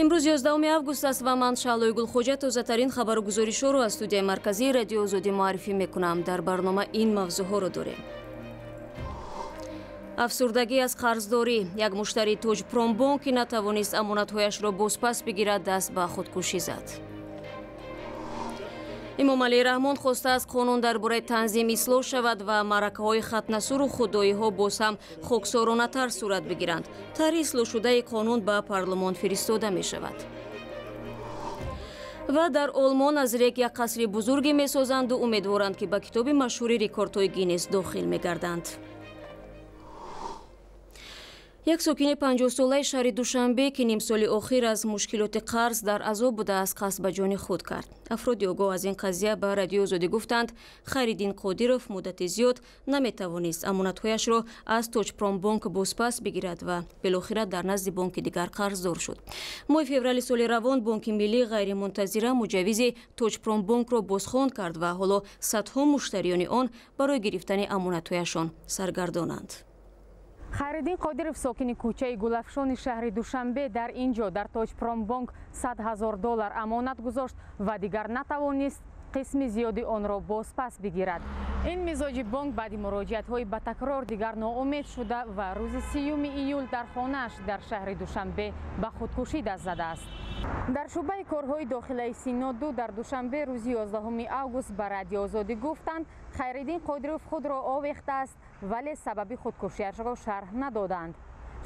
Имрӯз 11 август аст ва ман Шаълои Гулхоҷа тозатарин хабару гузоришҳоро аз студияи марказии Радиои Озодӣ муаррифӣ мекунам. Дар барнома ин мавзӯъҳоро дорем. Афсурдагӣ аз қарздорӣ. Як муштарии Тоҷпромбонк, ки натавонист амонатҳояшро бозпас бигирад, даст ба худкушӣ зад. Эмомалӣ Раҳмон хостааст қонун дар бораи танзим ислоҳ шавад ва маъракаҳои хатнасуру худоиҳо боз ҳам хоксоронатар сурат бигиранд. Тарҳи ислоҳшудаи қонун ба парлумон фиристода мешавад. Ва дар Олмон аз рег як қасри бузурге месозанду умедворанд, ки ба китоби машҳури рекордҳои Гиннес дохил мегарданд. Як сокини 50-солаи шаҳри Душанбе, ки нимсоли охир аз мушкилоти қарз дар азоб будааст, қасд ба ҷони худ кард. Афроди огоҳ аз ин қазия ба Радиои Озодӣ гуфтанд, Хайриддин Қодиров муддати зиёд наметавонист амонатҳояшро аз Тоҷпромбонк бозпас бигирад ва билохира дар назди бонки дигар қарздор шуд. Моҳи феврали соли равон Бонки Миллӣ ғайримунтазира муҷаввизи Тоҷпромбонкро бозхон кард ва ҳоло садҳо муштариёни он барои гирифтани амонатҳояшон саргардонанд. Хайриддин Қодиров, сокини кӯчаи Гулафшони шаҳри Душанбе, дар ин ҷо дар Тоҷпромбонк 100 000 доллар амонат гузошт ва дигар натавонист қисми зиёди онро бозпас бигирад. Ин мизоҷи бонк баъди муроҷиатҳои ба такрор дигар ноумед шуда ва рӯзи 30 июл дар хонааш дар шаҳри Душанбе ба худкушӣ даст задааст. Дар шӯъбаи корҳои дохилаи Сино 2 дар Душанбе рӯзи 11 август ба Радио Озодӣ гуфтанд, Хайриддин Қодиров худро овехтааст, вале сабаби худкушиашро шарҳ надоданд.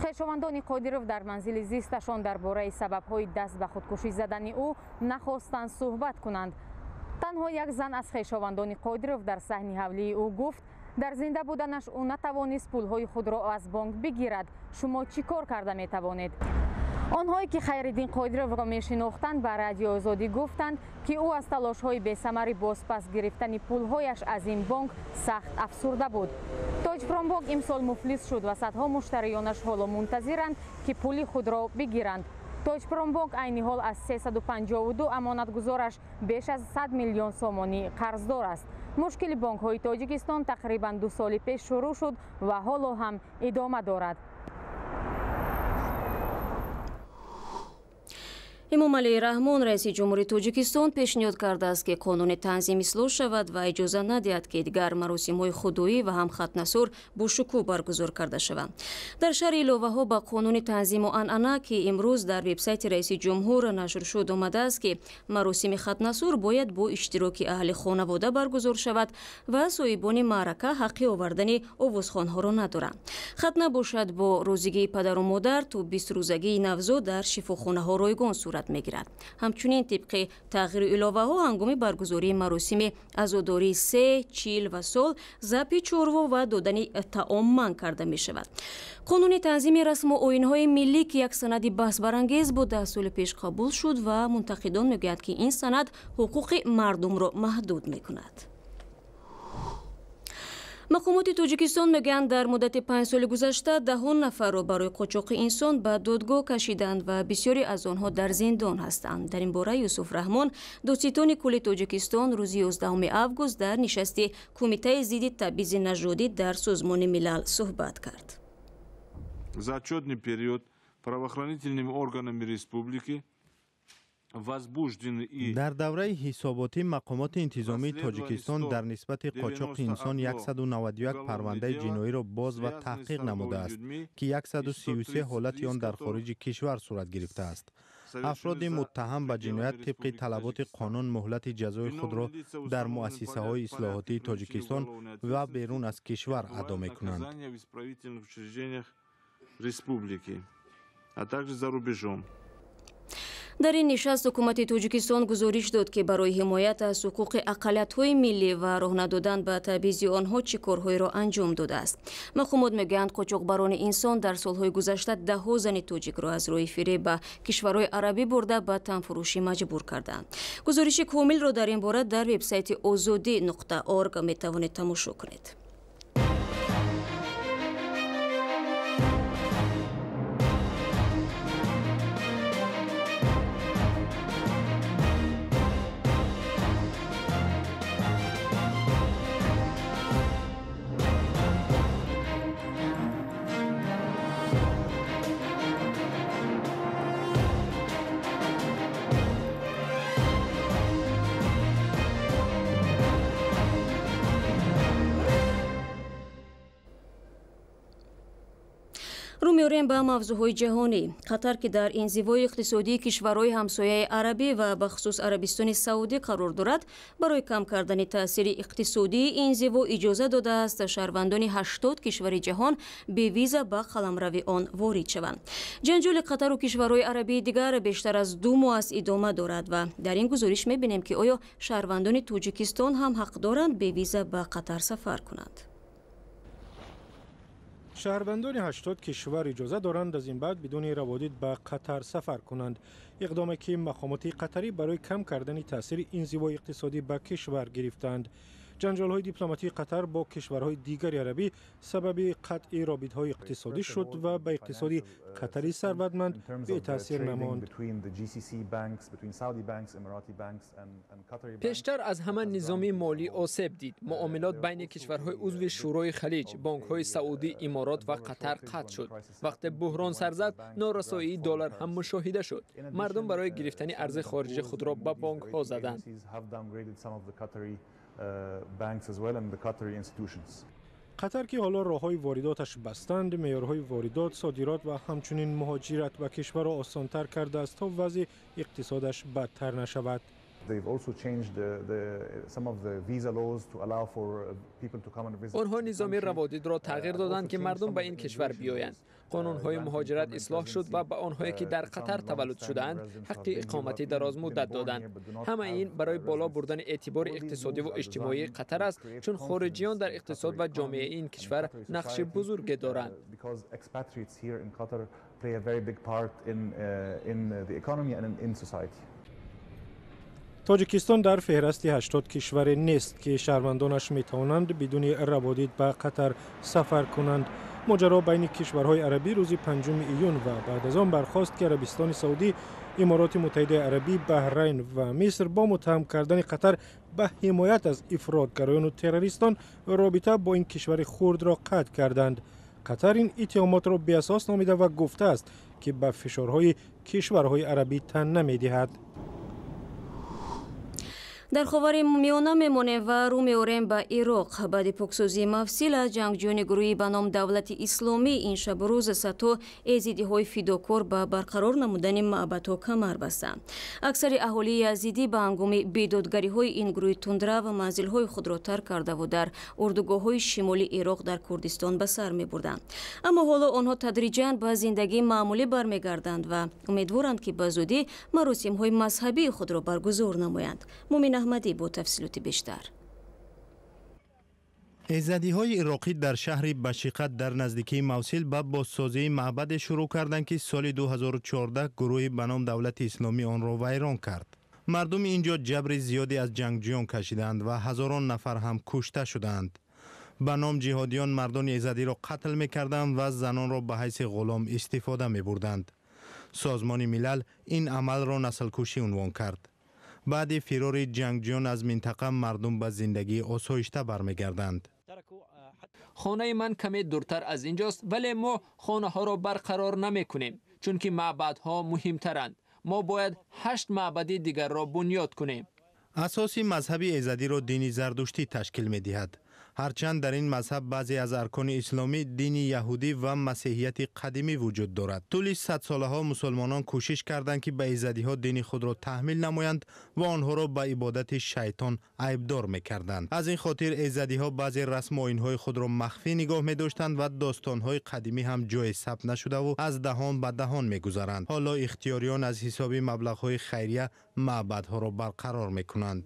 Хешовандони Қодиров дар манзили зисташон дар бораи сабабҳои даст ба худкушӣ задани ӯ нахостанд суҳбат кунанд. Танҳо як зан аз хешовандони Қодиров дар саҳни ҳавлии ӯ гуфт, дар зинда буданаш ӯ натавонист пулҳои худро аз бонк бигирад, шумо чӣ кор карда метавонед? Онҳое ки Хайриддин Қодировро мешинохтанд, ба Радиои Озодӣ гуфтанд, ки ӯ аз талошҳои бесамари бозпас гирифтани пулҳояш аз ин бонк сахт афсурда буд. Тоҷпромбонк имсол муфлис шуд ва садҳо муштариёнаш ҳоло мунтазиранд, ки пули худро бигиранд. Тоҷпромбонк айни ҳол аз 352 амонатгузораш беш аз 100 миллион сомонӣ қарздор аст. Мушкили бонкҳои Тоҷикистон тақрибан 2 соли пеш шурӯъ шуд ва ҳоло ҳам идома дорад. Эмомалӣ Раҳмон, раиси ҷумҳури Тоҷикистон, пешниҳод кардааст, ки қонуни танзим ислоҳ шавад ва иҷоза надиҳад, ки дигар маросимҳои худоӣ ва ҳам хатнасур бо шукӯҳ баргузор карда шаванд. Дар шарҳи иловаҳо ба қонуни танзиму анъана, ки имрӯз дар вебсайти раиси ҷумҳур нашр шуд, омадааст, ки маросими хатнасур бояд бо иштироки аҳли хонавода баргузор шавад ва соҳибони маърака ҳаққи овардани овозхонҳоро надоранд. Хатна бошад, бо розигии падару модар то 20-рӯзагии навзод дар шифохонаҳо ройгон сурат мегирад. Ҳамчунин, тибқи тағйиру иловаҳо, ҳангоми баргузории маросими азодории се, чил ва сол забҳи чорво ва додани таом манъ карда мешавад. Қонуни танзими расму оинҳои миллӣ, ки як санади баҳсбарангез буд, 10 соли пеш қабул шуд ва мунтақидон мегӯянд, ки ин санад ҳуқуқи мардумро маҳдуд мекунад. Мақомоти Тоҷикистон мегӯянд, дар муддати 5 соли гузашта даҳон нафарро барои қочоқи инсон ба додгоҳ кашиданд ва бисёре аз онҳо дар зиндон ҳастанд. Дар ин бора Юсуф Раҳмон, додситони кулли Тоҷикистон, рӯзи 11 август дар нишасти Кумитаи зидди табъизи нажодӣ дар Созмони Милал суҳбат кард. За отчетный период правоохранительными органами республики возбуждены и Дар давраи ҳисоботӣ мақомоти интизомии Тоҷикистон дар нисбати қочоқи инсон 191 парвандаи ҷиноиро боз ва таҳқиқ намудааст, ки 133 ҳолати он дар хориҷи кишвар сурат гирифтааст. Афроди муттаҳам ба ҷиноят тибқи талаботи қонун муҳлати ҷазои худро дар муассисаҳои ислоҳотии Тоҷикистон ва берун аз кишвар адо мекунанд. Республики, а также за рубежом. Дар ин нишаст ҳукумати Тоҷикистон гузориш дод, ки барои ҳимоят аз ҳуқуқи ақаллиятҳои миллӣ ва роҳ надодан ба табъизи онҳо чӣ корҳоеро анҷом додааст. Мақомот мегӯянд, қочоқбарони инсон дар солҳои гузашта даҳҳо зани тоҷикро аз роҳи фиреб ба кишварҳои арабӣ бурда, ба танфурӯшӣ маҷбур кардаанд. Гузориши комилро дар ин бора дар вебсайти озодӣ.орг метавонед тамошо кунед. Меорем ба мавзӯъҳои ҷаҳонӣ. Қатар, ки дар инзивои иқтисодии кишварҳои ҳамсояи арабӣ ва бахусус Арабистони Саудӣ қарор дорад, барои кам кардани таъсири иқтисодии инзиво иҷоза додааст шаҳрвандони 80 кишвари ҷаҳон бевиза ба қаламрави он ворид шаванд. Ҷанҷоли Қатару кишварҳои арабии дигар бештар аз 2 моҳ аст идома дорад ва дар ин гузориш мебинем, ки оё шаҳрвандони Тоҷикистон ҳам ҳақ доранд бевиза ба Қатар сафар кунанд. Шаҳрвандони 80 кишвар иҷоза доранд аз ин баъд бидуни раводид ба Қатар сафар кунанд. Иқдоме ки мақомоти қатарӣ барои кам кардани таъсири инзивои иқтисодӣ ба кишвар гирифтанд. Ҷанҷолҳои дипломатии Қатар бо кишварҳои дигари арабӣ сабаби қатъи робитҳои иқтисодӣ шуд ва ба иқтисоди қатари сарватманд бетаъсир намонд. Пештар аз ҳама низоми молӣ осеб дид. Муомилот байни кишварҳои узви Шӯрои Халиҷ, бонкҳои Саудӣ, Иморот ва Қатар қатъ шуд. Вақте буҳрон сар зад, норасоии доллар ҳам мушоҳида шуд. Мардум барои гирифтани арзи хориҷи худро ба бонкҳо заданд. Қатар, ки ҳоло роҳҳои воридоташ бастанд, меъёрҳои воридот, содирот ва ҳамчунин муҳоҷират ба кишварро осонтар кардааст, то вазъи иқтисодаш бадтар нашавад. Онҳо низоми раводидро тағйир доданд, ки мардум ба ин кишвар биёянд. Қонунҳои муҳоҷират ислоҳ шуд ва ба онҳое ки дар Қатар таваллуд шудаанд ҳаққи иқомати дарозмуддат доданд. Ҳамаи ин барои боло бурдани эътибори иқтисодӣ ва иҷтимоии Қатар аст, чун хориҷиён дар иқтисод ва ҷомеаи ин кишвар нақши бузурге доранд. Тоҷикистон дар феҳрасти 80 кишваре нест, ки шаҳрвандонаш метавонанд бидуни раводид ба Қатар сафар кунанд. Моҷаро байни кишварҳои арабӣ рӯзи 5 июн ва баъд аз он бархост, ки Арабистони Саудӣ, Имороти Муттаҳидаи Арабӣ, Баҳрайн ва Миср бо муттаҳам кардани Қатар ба ҳимоят аз ифротгароёну террористон робита бо ин кишвари хурдро қатъ карданд. Қатар ин иттиҳомотро беасос номида ва гуфтааст, ки ба фишорҳои кишварҳои арабӣ тан намедиҳад. Дар Ховари Миёна мемонем ва рӯ меорем ба Ироқ. Баъди поксозии Мавсил аз ҷангҷӯёни гурӯҳи ба ном Давлати Исломӣ ин шабу рӯз садҳо эзидиҳои фидокор ба барқарор намудани маъбадҳо камар бастанд. Аксари аҳолии язидӣ ба ҳангоми бедодгариҳои ин гурӯҳи тундрав манзилҳои худро тарк кардаву дар урдугоҳҳои шимоли Ироқ дар Курдистон ба сар мебурданд. Аммо ҳоло онҳо тадриҷан ба зиндагии маъмулӣ бармегарданд ва умедворанд, ки ба зудӣ маросимҳои мазҳабии худро баргузор намоянд. Мумин Аҳмадӣ бо тафсилоти бештар. Эзадиҳои ироқӣ дар шаҳри Башиқа дар наздикии Мавсил ба бозсозии маъбаде шурӯъ карданд, ки соли 2014 гурӯҳи ба ном Давлати Исломӣ онро вайрон кард. Мардуми ин ҷо ҷабри зиёде аз ҷангҷӯён кашиданд ва ҳазорон нафар ҳам кушта шуданд. Ба ном ҷиҳодиён мардони эзадиро қатл мекарданд ва занонро ба ҳайси ғулом истифода мебурданд. Созмони Милал ин амалро наслкушӣ унвон кард. Баъди фирори ҷангҷӯён аз минтақа мардум ба зиндагии осоишта бармегарданд. Хонаи ман каме дуртар аз инҷост, вале мо хонаҳоро барқарор намекунем, чунки маъбадҳо муҳимтаранд. Мо бояд 8 маъбади дигарро бунёд кунем. Асоси мазҳаби эзадиро дини зардуштӣ ташкил медиҳад. Ҳарчанд дар ин мазҳаб баъзе аз аркони исломӣ, дини яҳудӣ ва масеҳияти қадимӣ вуҷуд дорад. Тӯли садсолаҳо мусулмонон кӯшиш карданд, ки ба изадиҳо дини худро таҳмил намоянд ва онҳоро ба ибодати шайтон айбдор мекарданд. Аз ин хотир изадиҳо баъзе расму оинҳои худро махфӣ нигоҳ медоштанд ва достонҳои қадимӣ ҳам ҷое сабт нашудаву аз даҳон ба даҳон мегузаранд. Ҳоло ихтиёриён аз ҳисоби маблағҳои хайрия маъбадҳоро барқарор мекунанд.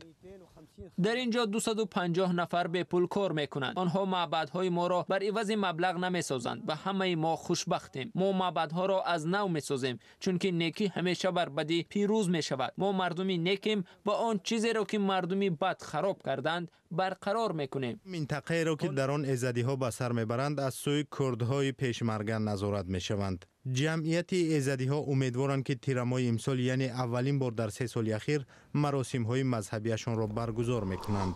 Дар ин ҷо 250 нафар бепул кор мекунанд. Онҳо маъбадҳои моро бар ивази маблағ намесозанд ва ҳамаи мо хушбахтем. Мо маъбадҳоро аз нав месозем, чунки некӣ ҳамеша бар бадӣ пирӯз мешавад. Мо мардуми некем ва он чизеро ки мардуми бад хароб карданд барқарор мекунем. Минтақаеро ки дар он эзадиҳо ба сар мебаранд аз сӯи курдҳои пешмарга назорат мешаванд. Ҷамъияти эзадиҳо умедворанд, ки тирамоҳи имсол, яъне аввалин бор дар 3 соли ахир, маросимҳои мазҳабиашонро баргузор мекунанд.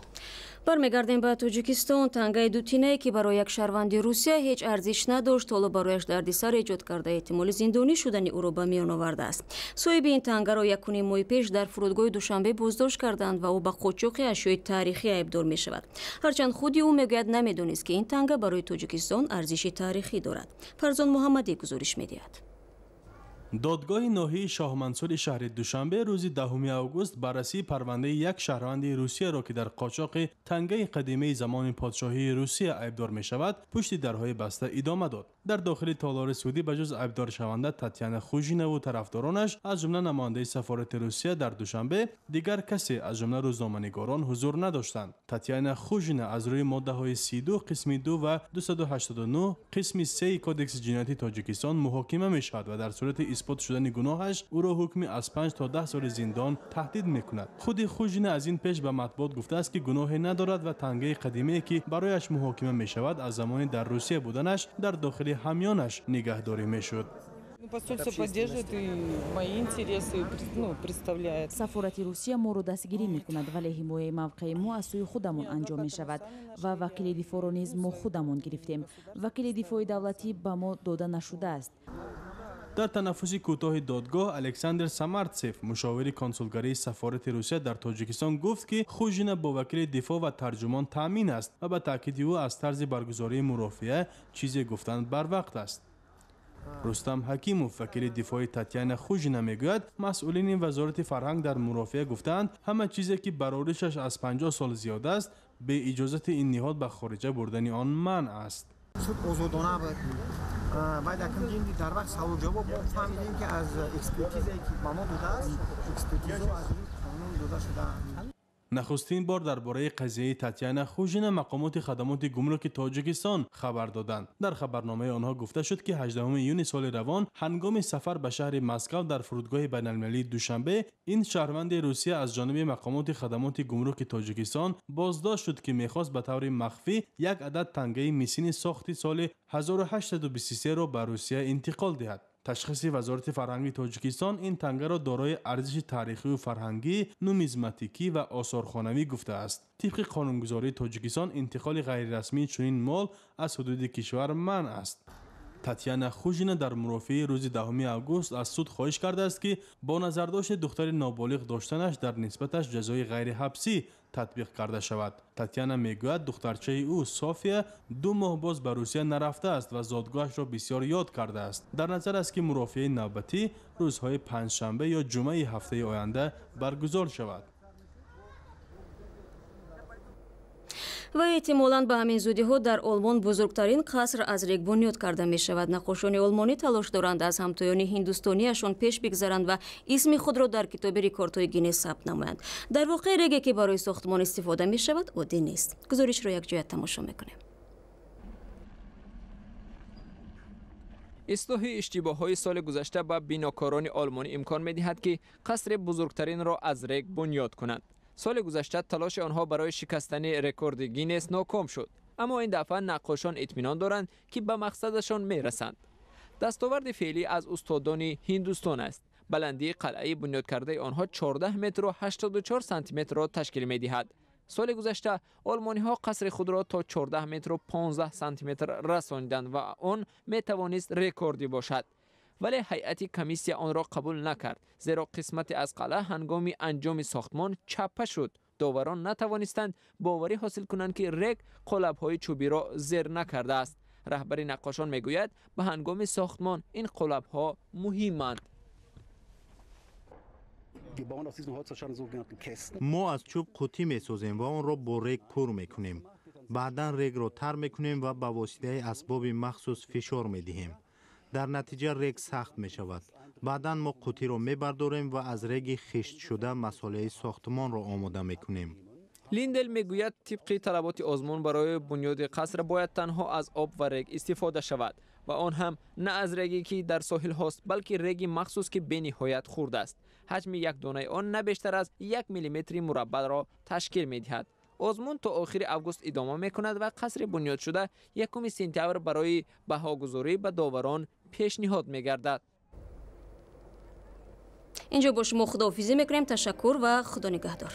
Бармегардем ба Тоҷикистон. Тангаи дутинае, ки барои як шаҳрванди Русия ҳеҷ арзиш надошт, ҳоло барояш дардисар эҷод карда, эҳтимоли зиндонӣ шудани ӯро ба миён овардааст. Соҳиби ин тангаро 1,5 моҳи пеш дар фурудгоҳи Душанбе боздошт карданд ва ӯ ба қочоқи ашёи таърихӣ айбдор мешавад. Ҳарчанд худи ӯ мегӯяд, намедонист, ки ин танга барои Тоҷикистон арзиши таърихӣ дорад. Фарзон Муҳаммадӣ гузориш медиҳад. Додгоҳи ноҳияи Шоҳмансури шаҳри Душанбе рӯзи 10 август баррасии парвандаи як шаҳрванди Русияро, ки дар қочоқи тангаи қадимаи замони подшоҳии Русия айбдор мешавад, пушти дарҳои баста идома дод. Дар дохили толори судӣ ба ҷуз айбдоршаванда Татьяна Хужинаву тарафдоронаш, аз ҷумла намояндаи сафорати Русия дар Душанбе, дигар касе аз ҷумла рӯзноманигорон ҳузур надоштанд. Татьяна Хужина аз рӯи моддаҳои 32 қисми 2 ва 289 қисми 3 Кодекси ҷиноятии Тоҷикистон муҳокима мешавад ва дар сурати исбот шудани гуноҳаш ӯро ҳукми аз 5 то 10 соли зиндон таҳдид мекунад. Худи Хужина аз ин пеш ба матбуот гуфтааст, ки гуноҳе надорад ва тангаи қадимае, ки барояш муҳокима мешавад, аз замони дар Русия буданаш дар дохили ҳамёнаш нигаҳдорӣ мешуд. Посольство поддерживает и мои интересы, ну, представляет. Сафорати Русия моро дастгирӣ мекунад, вале ҳимояи мавқеи мо аз сӯи худамон анҷом мешавад ва вакили дифоъро низ мо худамон гирифтем. Вакили дифои давлатӣ ба мо дода нашудааст. Дар танаффуси кӯтоҳи додгоҳ Александр Самарцев, мушовири консулгарии сафорати Русия дар Тоҷикистон, гуфт, ки Хужина бо вакили дифоъ ва тарҷумон таъмин аст ва ба таъкиди ӯ аз тарзи баргузории мурофиа чизе гуфтан барвақт аст. Рустам Ҳакимов, вакили дифои Татьяна Хужина, мегӯяд, масъулини вазорати фарҳанг дар мурофиа гуфтаанд, ҳама чизе, ки бароришаш аз 50 сол зиёд аст, бе иҷозати ин ниҳод ба хориҷа бурдани он манъ аст. Суд озодона буд. Баъд акм дидем, дар вақт савол ҷавоб мо фаҳмидем, ки аз экспертизае, ки ба мо додааст, экспертизаҳо аз рӯи қонун дода шудаанд. Нахустин бор дар бораи қазияи Татьяна Хужина мақомоти хадамоти гумруки Тоҷикистон хабар доданд. Дар хабарномаи онҳо гуфта шуд, ки 18 июни соли равон ҳангоми сафар ба шаҳри Москав дар фурудгоҳи байналмилалии Душанбе ин шаҳрванди Русия аз ҷониби мақомоти хадамоти гумруки Тоҷикистон боздошт шуд, ки мехост ба таври махфӣ як адад тангаи мисини сохти соли 1823-ро ба Русия интиқол диҳад. Ташхиси вазорати фарҳанги Тоҷикистон ин тангаро дорои арзиши таърихию фарҳангӣ, нумизматикӣ ва осорхонавӣ гуфтааст. Тибқи қонунгузории Тоҷикистон интиқоли ғайрирасмии чунин мол аз ҳудуди кишвар манъ аст. Татьяна Хужина дар мурофиаи рӯзи 10 август аз суд хоҳиш кардааст, ки бо назардошти духтари ноболиғ доштанаш дар нисбаташ ҷазои ғайриҳабсӣ татбиқ карда шавад. Татьяна мегӯяд, духтарчаи ӯ София 2 моҳ боз ба Русия нарафтааст ва зодгоҳашро бисёр ёд кардааст. Дар назар аст, ки мурофиаи навбатӣ рӯзҳои панҷшанбе ё ҷумъаи ҳафтаи оянда баргузор шавад. Ва эҳтимолан ба ҳамин зудиҳо дар Олмон бузургтарин қаср аз рег бунёд карда мешавад. Наққошони олмонӣ талош доранд аз ҳамтоёни ҳиндустониашон пеш бигзаранд ва исми худро дар китоби рекордҳои Гиннес сабт намоянд. Дар воқеъ реге, ки барои сохтмон истифода мешавад, оддӣ нест. Гузоришро якҷоя тамошо мекунем. Ислоҳи иштибоҳҳои соли гузашта ба бинокорони олмонӣ имкон медиҳад, ки қасри бузургтаринро аз рег бунёд кунанд. Соли гузашта талоши онҳо барои шикастани рекорди Гиннес ноком шуд, аммо ин дафъа наққошон итминон доранд, ки ба мақсадашон мерасанд. Дастоварди феълӣ аз устодони Ҳиндустон аст. Баландии қалъаи бунёдкардаи онҳо 14 метру 84 сантиметрро ташкил медиҳад. Соли гузашта олмониҳо қасри худро то 14 метру 15 сантиметр расониданд ва он метавонист рекордӣ бошад. Вале ҳайати комиссия онро қабул накард, зеро қисмате аз қалъа ҳангоми анҷоми сохтмон чаппа шуд. Доварон натавонистанд боварӣ ҳосил кунанд, ки рег қолабҳои чӯбиро зер накардааст. Раҳбари наққошон мегӯяд, ба ҳангоми сохтмон ин қолабҳо муҳиманд. Мо аз чӯб қутӣ месозем ва онро бо рег пур мекунем. Баъдан регро тар мекунем ва ба воситаи асбоби махсус фишор медиҳем. Дар натиҷа рег сахт мешавад. Баъдан мо қутиро мебардорем ва аз реги хиштшуда масолеҳи сохтмонро омода мекунем. Линдел мегӯяд, тибқи талаботи озмун барои бунёди қаср бояд танҳо аз об ва рег истифода шавад ва он ҳам на аз реге, ки дар соҳилҳост, балки реги махсус, ки бениҳоят хурд аст. Ҳаҷми як донаи он на бештар аз 1 миллиметри мураббаъро ташкил медиҳад. Озмун то охири август идома мекунад ва қасри бунёдшуда 1 сентябр барои баҳогузорӣ ба доварон пешниҳод мегардад. Инҷо бо шумо худоҳофизӣ мекунем. Ташаккур ва худо нигаҳдор.